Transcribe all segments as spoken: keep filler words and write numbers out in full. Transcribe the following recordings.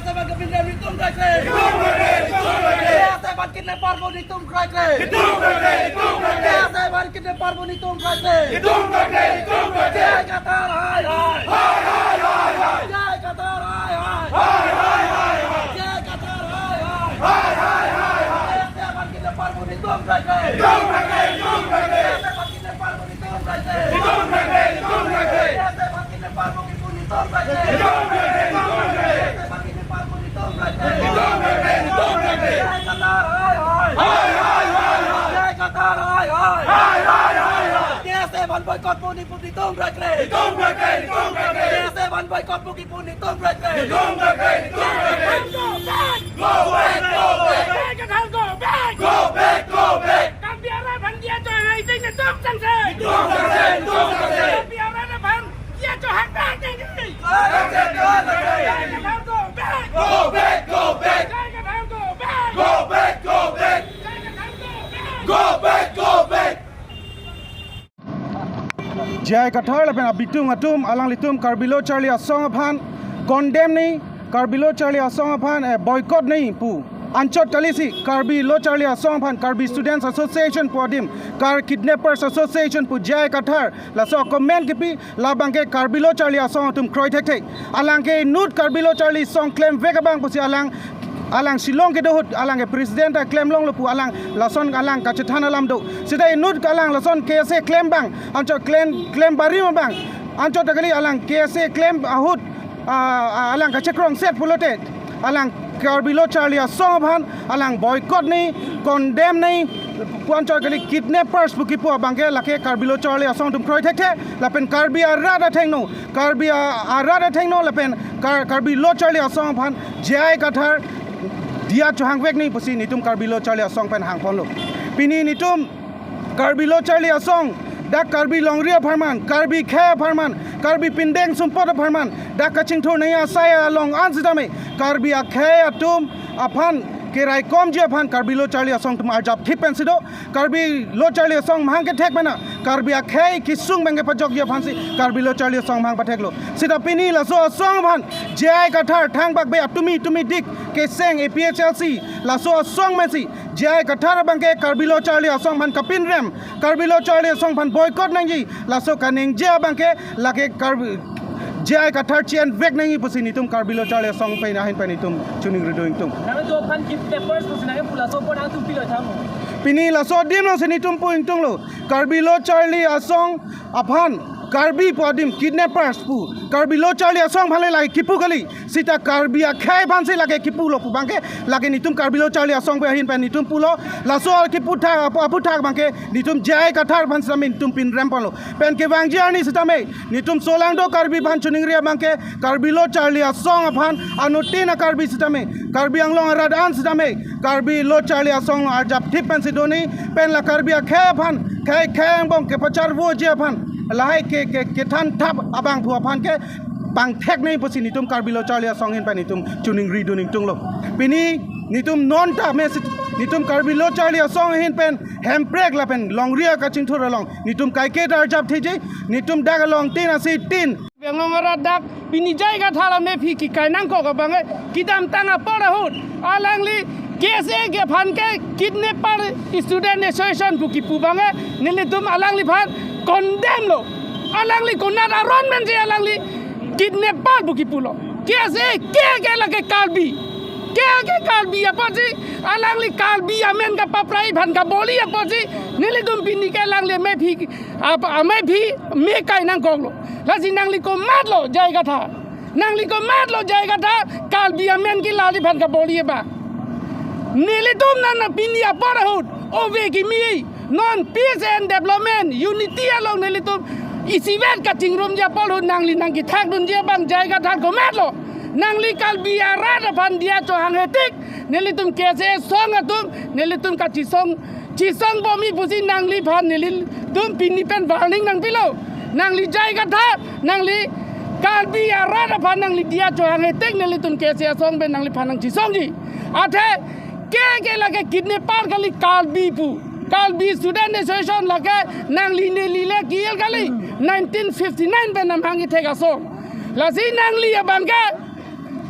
KSA aphan kepinrem netum krekre. Netum krekre, netum krekre. KSA aphan kidnapper pu netum krekre. Netum krekre, netum krekre. KSA aphan kidnapper pu netum krekre. Netum krekre, netum krekre. J I Kathar hai hai. Hai hai hai hai. J I Kathar hai hai. Hai hai hai hai. J I Kathar hai hai. Hai hai hai hai. KSA aphan kidnapper pu netum krekre. Netum krekre, netum krekre. KSA aphan kidnapper pu netum krekre. Netum krekre, netum krekre. KSA aphan kidnapper pu netum krekre. Netum krekre, netum krekre. KSA aphan kidnapper pu netum krekre. Netum krekre, netum krekre. J I Kathar hai hai. Hai hai hai hai. J I Kathar hai hai. Hai hai hai hai. KSA aphan boycott pu ne pu netum krekre. Netum krekre, netum krekre. KSA aphan boycott pu kepu netum krekre. Netum krekre, netum krekre. Go back, go back. Go back, go back. Go back, go back. Karbi arat aphan dia cho hai ting netum sangse. Netum sangse, netum sangse. Karbi arat aphan dia cho hai ting netum. Sangse, sangse. Go back. Go back, go back. Go back, go back. Go back, go back. Go back, go back. J I Kathar lapen abitung atum alanglitum Karbi Lo Charli Asong aphan condemn nei, Karbi Lo Charli Asong aphan, eh, boycott nei pu. Anchot kalisi Karbi Lo Charli Asong aphan, Karbi Students Association pu adim, Kar Kidnappers Association pu J I Kathar laso comment kepi, labangke Karbi Lo Charli Asong atum kroi thekthe. Alangke inut Karbi Lo Charli Asong klemvek abang pusi alang, alang Shillong kedo ahut alangke president ta klemlonglo pu alang lason alang kachethan alam do. Seta inut alang lason KSA klem abang, anchot klem, klem barim abang, anchot ta kali alang KSA klem ahut, ah, ah, alang kachekrongset pulote alang Karbi Lo Charli Asong aphan alang boycott nei, condemn nei, pu anchot kali kidnappers pu kepu abangke lake Karbi Lo Charli Asong atum kroi thekthe, lapen Karbi arat athengno, Karbi a-, arat athengno lapen Kar-, Karbi Lo Charli Asong aphan J I Kathar dia chohangvek nei pusi netum Karbi Lo Charli Asong pen hangponlo. Pini netum Karbi Lo Charli Asong, dak Karbi longri apharman, Karbi akhei apharman, Karbi pindeng sumpot apharman, dak kachingthur nei asai along an sitame, Karbi akhei atum aphan keraikomji aphan Karbi Lo Charli Asong atum arjapthip pensi do. Karbi Lo Charli Asong mahang kethek mena, Karbi akhei kesung abangke pajokji aphansi Karbi Lo Charli Asong mahang patheklo. Seta pini laso asong aphan J I Kathar thangbak be atumi tumi dik keseng A P H L C laso asong mesi J I Kathar abangke Karbi Lo Charli Asong aphan kapinrem, Karbi Lo Charli Asong aphan boycott nangji, laso kaningje abangke lake Karbi J I Kathar chi-envek nangji pusi netum Karbi Lo Charli Asong pen ahin pen netum choningri do ingtung. Nangtum aphan kidnappers pusi nangpu laso apor nangtum pilo thango. Pini laso adim alongsi netum pu ingtunglo. Karbi Lo Charli Asong aphan Karbi pu adim kidnappers pu, Karbi Lo Charli Asong aphan le lake kepu kali. Seta Karbi akhei aphansi lake kepulo pu abangke lake netum Karbi Lo Charli Asong pen ahin pen netum pulo. Laso kepu thak apu, aputhak abangke netum J I Kathar aphan sitame netum pinrem ponlo. Pen kevangji arni sitame netum solangdo Karbi aphan choningri abangke Karbi Lo Charli Asong aphan anuttin a-Karbi sitame, Karbi Anglong arat an sitame Karbi Lo Charli Asong arjapthip pensi do nei, pen la Karbi akhei aphan, khei khei angbong kepacharvoji aphan, lahai ke, ke, kethan thap abangphu aphan ke pangthek nei pusi netum Karbi Lo Charli Asong ahin pen netum choningri do ingtunglo. Pini netum non ta mesi netum Karbi Lo Charli Asong ahin pen Hemprek lapen longri akachingthur along netum kaike ta arjapthiji, netum dak along tin asi tin. Karbi Anglong arat dak pini J I Kathar amephi kekai nangkok abang kedamtang apor ahut alangli KSA ke aphan ke kidnapper student association pu kepu abang nelitum alangliphan condemn lo. Alangli konat aron menje alangli kidnapper pu kepulo. K S A ke ke lake Karbi. Ke ke Karbi apotsi, alangli Karbi amen kapaprai aphan kaboli apotsi, nelitum pini ke alangli amephi, ap-, amephi me kai nangkoklo. Lasi nangli komatlo J I Kathar. Nangli komatlo J I Kathar, Karbi amen kelarji aphan kaboli abang. Nelitum nana pini apor ahut, ove kimi, non peace and development, unity along nelitum isivet kachingrumji apor ahut nangli nangkethakdunji abang J I Kathar komatlo. Nangli Karbi arat aphan diya chohanghe tik, nelitum K S A asong atum, nelitum kachisong, chisong bomji pusi nangliphan nelitum pini pen warning nangpilo. Nangli J I Kathar, nangli Karbi arat aphan nangli diya chohanghe tik nelitum K S A asong pen nangliphan nangchisongji. Athe ke ke lake kidnapper kali Karbi pu. Karbi Student Association lake nangli neli le kiyel kali. Nineteen fifty-nine pen namhang ithek asong. Lasi nangli abang ke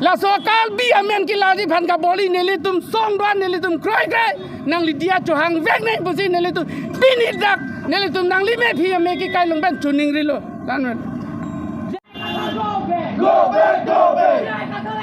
laso Karbi amen kelarji aphan kaboli nelitum song do-an, nelitum kroikre, nangli diya chohangvek nang pusi nelitum pini dak nelitum nangli mephi ame kekai along pen choningrilo. Lamen. Go back, go back.